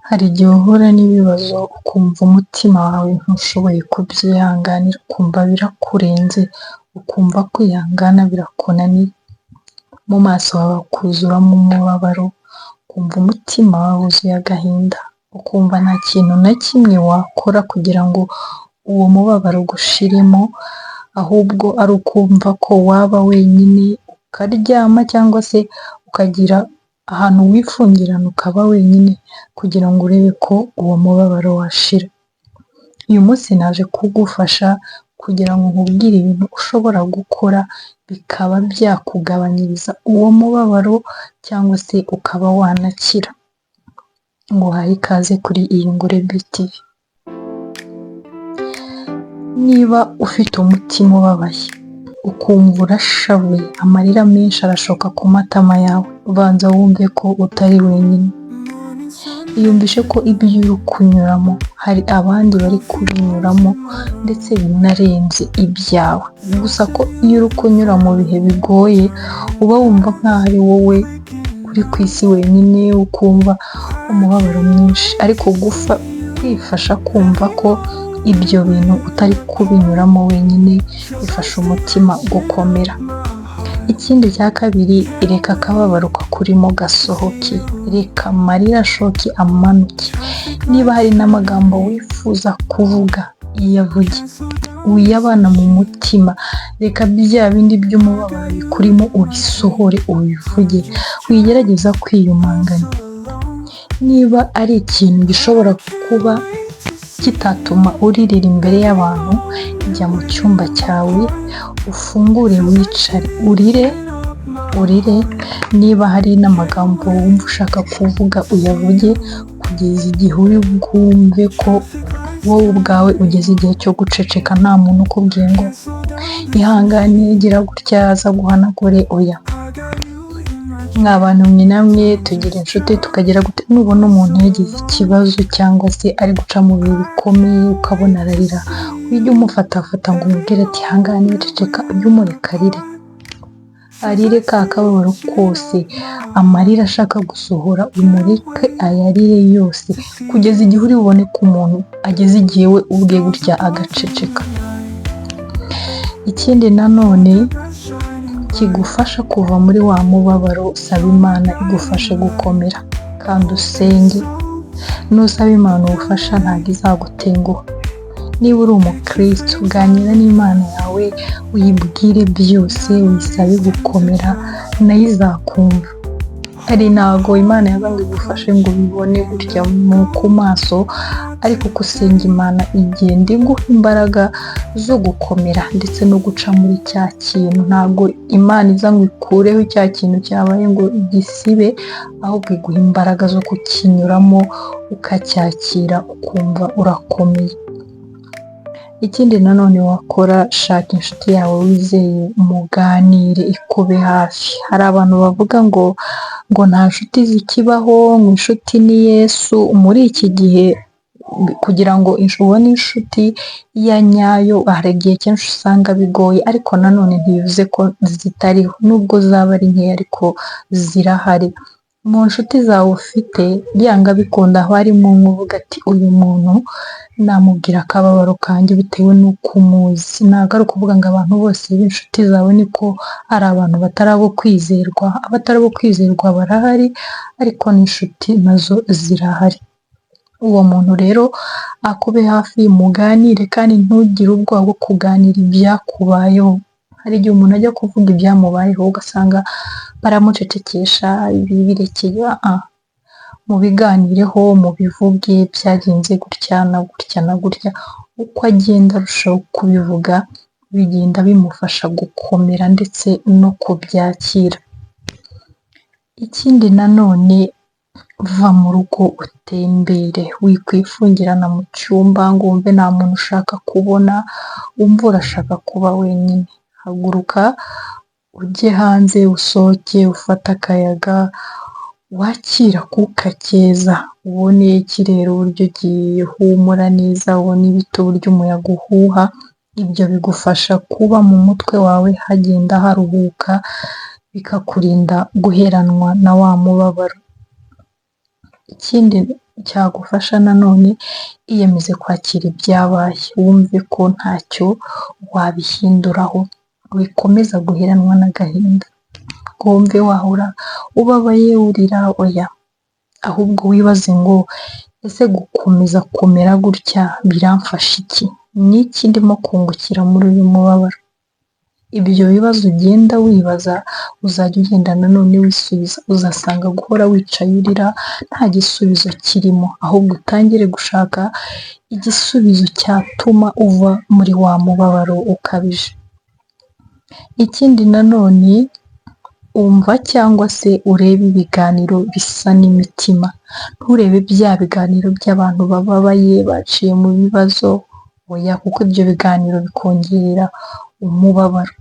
Hari igihe uhura n'ibibazo ukumva umutima wawe ntushoboye kubyihanganira, ukumva birakurenze, ukumva kwihangana birakunaniye, mu maso hawe hakuzuramo umubabaro, ukumva umutima wawe wuzuye agahinda, ukumva nta kintu na kimwe wakora kugira ngo uwo mubabaro ugushiremo, ahubwo ari ukumva ko waba wenyine ukaryama cyangwa se ukagira ahantu wifungirana ukaba wenyine kugira ngo urebe ko uwo mubabaro washira. Uyu munsi naje kugufasha kugira ngo nkubwire ibintu ushobora gukora bikaba byakugabanyiriza uwo mubabaro cyangwa se ukaba wanakira. Nguhaye ikaze kuri Iyungure BTV. Niba ufite umutima ubabaye, ukumva urashavuye, amarira menshi arashoka ku matama yawe, banza wumve ko utari wenyine. Iyumvishe ko ibyo uri kunyuramo hari abandi bari kubinyuramo ndetse binarenze ibyawe. Gusa ko iyo uri kunyura mu bihe bigoye, uba wumva nk'aho ari wowe uri ku isi wenyine, ukumva umubabaro mwinshi, ariko kwifasha kumva ko ibyo bintu utari kubinyuramo wenyine bifasha umutima gukomera. Ikindi cya kabiri, reka akababaro kakurimo gasohoke, reka amarira ashoke amanuke. Niba hari n'amagambo wifuza kuvuga iyavuge, wiyabana mu mutima, reka bya bindi by'umubabaro bikurimo ubisohore ubivuge, wigerageza kwiyumanganya. Niba ari ikintu gishobora kuba kitatuma uririra imbere y'abantu, jya mu cyumba cyawe ufungure wicare urire, urire, niba hari n'amagambo wumva ushaka kuvuga uyavuge kugeza igihe uri bwumve ko wowe ubwawe ugeze igihe cyo guceceka, nta muntu ukubwiye ngo ihangane, gira gutya, aza guhanagure, oya. Mwa bantu mwe namwe tugira inshuti tukagira gute, nubona umuntu yagize ikibazo cyangwa se ari guca mu bihe bikomeye ukabona ararira, ujye umufatafata ngo umubwire ati ihangane, ceceka, ujye umureka arire, arire ka kababaro kose, amarira ashaka gusohora umureke ayarire yose, kugeza igihe uri bubone ko umuntu ageze igihe we ubwe gutya agaceceka. Ikindi nanone kigufasha kuva muri wa mubabaro, saba Imana igufashe gukomera kandi usenge. Nusaba Imana ubufasha ntabwo izagutenguha. Niba uri umukristo, ganira n'Imana yawe, uyibwire byose, uyisabe gukomera, nayo izakumva. Hari ntabwo Imana yaza ngo igufashe ngo ubibone gutya ku maso, ariko uko usenga Imana igenda iguha imbaraga zo gukomera ndetse no guca muri cya kintu. Ntabwo Imana iza ngo ikureho cya kintu cyabaye ngo igisibe, ahubwo iguha imbaraga zo kukinyuramo ukacyakira ukumva urakomeye. Ikindi nanone wakora, shaka inshuti yawe wizeye muganire ikube hafi. Hari abantu bavuga ngo nta nshuti zikibaho, ngo inshuti ni Yesu. Muri iki gihe kugira ngo ubone inshuti ya nyayo hari igihe kenshi usanga bigoye, ariko nanone ntibivuze ko zitariho, nubwo zaba ari nkeya ariko zirahari. Mu nshuti zawe ufite byanga bikunda haba harimo umwe uvuga ati uyu muntu namubwira akababaro kanjye bitewe n'uko umuzi. Ntabwo ari ukuvuga ngo abantu bose b'inshuti zawe niko ari abantu batari abo kwizerwa, abatari abo kwizerwa barahari ariko n'inshuti nazo zirahari. Uwo muntu rero akube hafi muganire kandi ntugire ubwoba bwo kuganira ibyakubayeho. Hari igihe umuntu ajya kuvuga ibyamubayeho ugasanga baramucecekesha, ibi birekeye, mubiganireho, mubivuge byagenze gutya na gutya na gutya, uko agenda arushaho kubivuga bigenda bimufasha gukomera ndetse no kubyakira. Ikindi nanone va mu rugo utembere, wikwifungirana mu cyumba ngo wumve nta muntu ushaka kubona, wumve urashaka kuba wenyine. Haguruka ujye hanze usohoke ufate akayaga, wakire akuka keza, ubone ikirere uburyo gihumura neza, ubone ibiti uburyo umuyaga uhuha, ibyo bigufasha kuba mu mutwe wawe hagenda haruhuka, bikakurinda guheranwa na wa mubabaro. Ikindi cyagufasha nanone, iyemeze kwakira ibyabaye, wumve ko ntacyo wabihinduraho, wikomeza guheranwa n'agahinda ngo wumve wahora ubabaye urira, oya, ahubwo wibaze ngo ese gukomeza kumera gutya biramfasha iki? Ni iki ndimo kungukira muri uyu mubabaro? Ibyo bibazo ugenda wibaza uzajya ugenda nanone wisubiza, uzasanga guhora wicaye urira nta gisubizo kirimo, ahubwo utangire gushaka igisubizo cyatuma uva muri wa mubabaro ukabije. Ikindi nanone, umva cyangwa se urebe ibiganiro bisa n'imitima, nturebe bya biganiro by'abantu bababaye baciye mu bibazo, oya, kuko ibyo biganiro bikongerera umubabaro.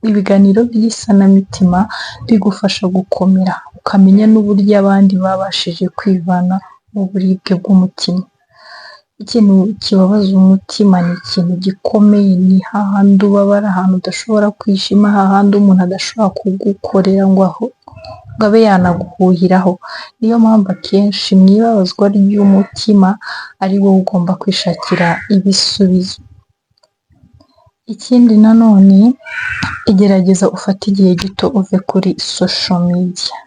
Ibiganiro by'isanamitima bigufasha gukomera, ukamenya n'uburyo abandi babashije kwivana mu buribwe bw'umutima. Ikintu kibabaza umutima ni ikintu gikomeye, ni hahandi ubabara, ahantu udashobora kwishima, hahandi umuntu adashobora kugukorera ngo abe yanaguhuhiraho. Niyo mpamvu akenshi mu ibabazwa ry'umutima ari wowe ugomba kwishakira ibisubizo. Ikindi nanone, gerageza ufate igihe gito uve kuri social media.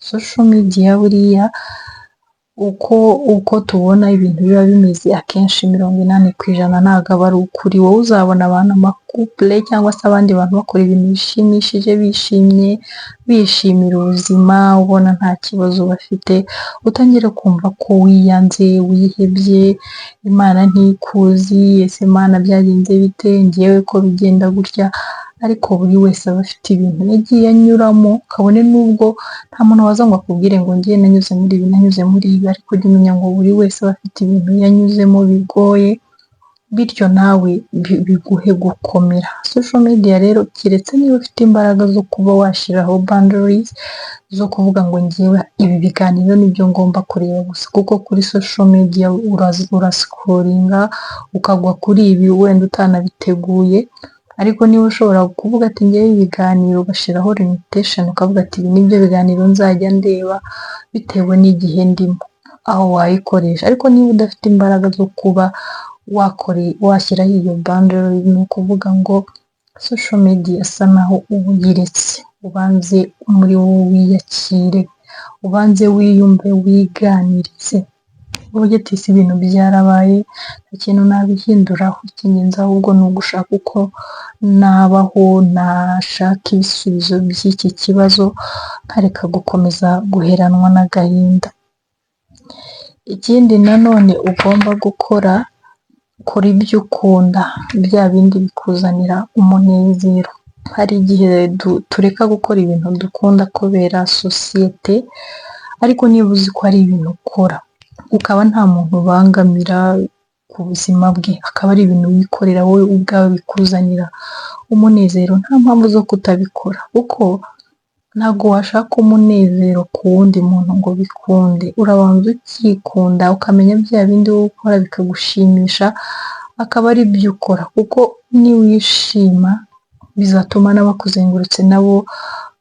Social media buriya uko tubona ibintu biba bimeze, akenshi 80% ntabwo aba ari ukuri. Wowe uzabona abantu, ama couple cyangwa se abandi bantu bakora ibintu bishimishije, bishimye, bishimira ubuzima, ubona nta kibazo bafite, utangire kumva ko wiyanze, wihebye, Imana ntikuzi, ese Mana byagenze bite, njyewe ko bigenda gutya? Ariko buri wese aba afite ibintu yagiye anyuramo, kabone n'ubwo nta muntu waza ngo akubwire ngo njye nanyuze muri ibi, nanyuze muri ibi, ariko ujye umenya ngo buri wese aba afite ibintu yanyuzemo bigoye, bityo nawe biguhe gukomera. Social media rero, keretse niba ufite imbaraga zo kuba washyiraho boundaries zo kuvuga ngo njyewe ibi biganiro nibyo ngomba kureba gusa, kuko kuri social media urascrollinga ukagwa kuri ibi wenda utanabiteguye. Ariko niba ushobora kuvuga ati njyewe ibiganiro, ugashyiraho limitation, ukavuga ati ibi nibyo biganiro nzajya ndeba bitewe n'igihe ndimo, aho wayikoresha. Ariko niba udafite imbaraga zo kuba washyiraho iyo boundary, ni ukuvuga ngo social media asa naho uba uyiretse, ubanze muri wowe wiyakire, ubanze wiyumve, wiganirize, uvuge ati ese ibintu byarabaye, nta kintu nabihinduraho, icy'ingenzi ahubwo ni ugushaka uko nabaho, nashaka ibisubizo by'iki kibazo, nkareka gukomeza guheranwa n'agahinda. Ikindi nanone ugomba gukora, kora ibyo ukunda, bya bindi bikuzanira umunezero. Hari igihe tureka gukora ibintu dukunda kubera sosiyete, ariko niba uzi ko ari ibintu ukora, ukaba nta muntu ubangamira ku buzima bwe, akaba ari ibintu wikorera wowe ubwawe bikuzanira umunezero, nta mpamvu zo kutabikora, kuko ntabwo washaka umunezero ku wundi muntu ngo bikunde. Urabanza ukikunda, ukamenya bya bindi wowe ukora bikagushimisha, akaba ari byo ukora, kuko niwishima bizatuma n'abakuzengurutse nabo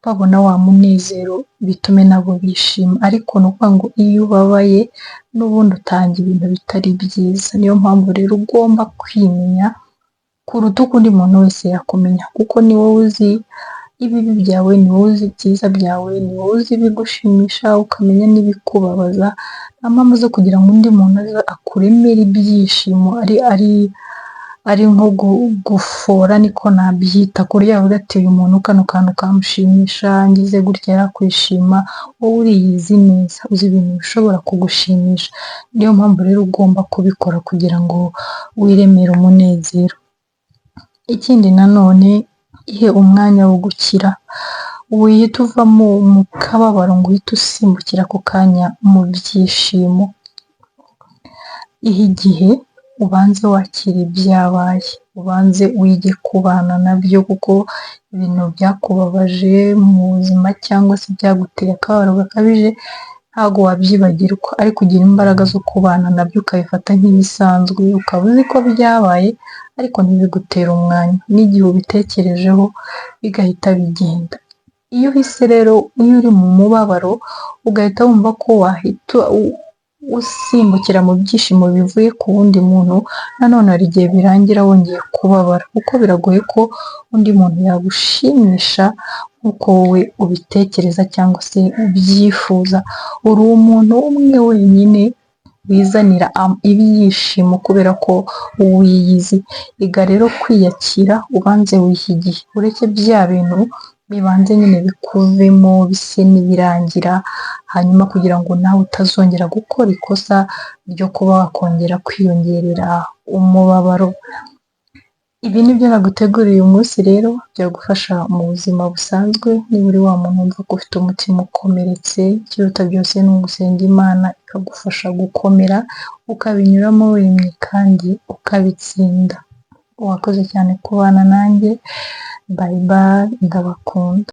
babona wa munezero, bitume nabo bishima. Ariko ni ukuvuga ngo iyo ubabaye n'ubundi utanga ibintu bitari byiza. Niyo mpamvu rero ugomba kwimenya kuruta uko undi muntu wese yakumenya, kuko ni wowe uzi ibibi byawe, ni wowe uzi ibyiza byawe, ni wowe uzi ibigushimisha, ukamenya n'ibikubabaza. Nta mpamvu zo kugira ngo undi muntu aze akuremere ibyishimo ari nko gufora, niko nabyita, ku buryo yavuga ati uyu muntu kano kantu kamushimisha, ngize gutya yakwishima. Wowe uriyizi neza, uzi ibintu bishobora kugushimisha. Niyo mpamvu rero ugomba kubikora kugira ngo wiremere umunezero. Ikindi nanone, ihe umwanya wo gukira, wihita uva mu kababaro ngo uhite usimbukira ako kanya mu byishimo. Ihe igihe ubanze wakire ibyabaye, ubanze wige kubana nabyo, kuko ibintu byakubabaje mu buzima cyangwa se byaguteye akababaro gakabije ntabwo wabyibagirwa, ariko ugira imbaraga zo kubana nabyo ukabifata nk'ibisanzwe, ukaba uzi ko byabaye ariko ntibigutere umwanya, n'igihe ubitekerejeho bigahita bigenda. Iyo uhise rero, iyo uri mu mubabaro ugahita wumva ko wahita usimbukira mu byishimo bivuye ku wundi muntu, nanone hari igihe birangira wongeye kubabara, kuko biragoye ko undi muntu yagushimisha nk'uko wowe ubitekereza cyangwa se ubyifuza. Uri umuntu umwe wenyine wizanira ibyishimo kubera ko wiyizi. Iga rero kwiyakira, ubanze wihe igihe, ureke bya bintu bibanze nyine bikuvemo bise n'ibirangira, hanyuma kugira ngo nawe utazongera gukora ikosa ryo kuba wakongera kwiyongerera umubabaro. Ibi ni byo naguteguriye uyu munsi rero byagufasha mu buzima busanzwe, niba uri wa muntu wumva ko ufite umutima ukomeretse, ikiruta byose ni ugusenga Imana ikagufasha gukomera, ukabinyuramo wemye kandi ukabitsinda. Wakoze cyane kubana nanjye, bye bye, ndabakunda.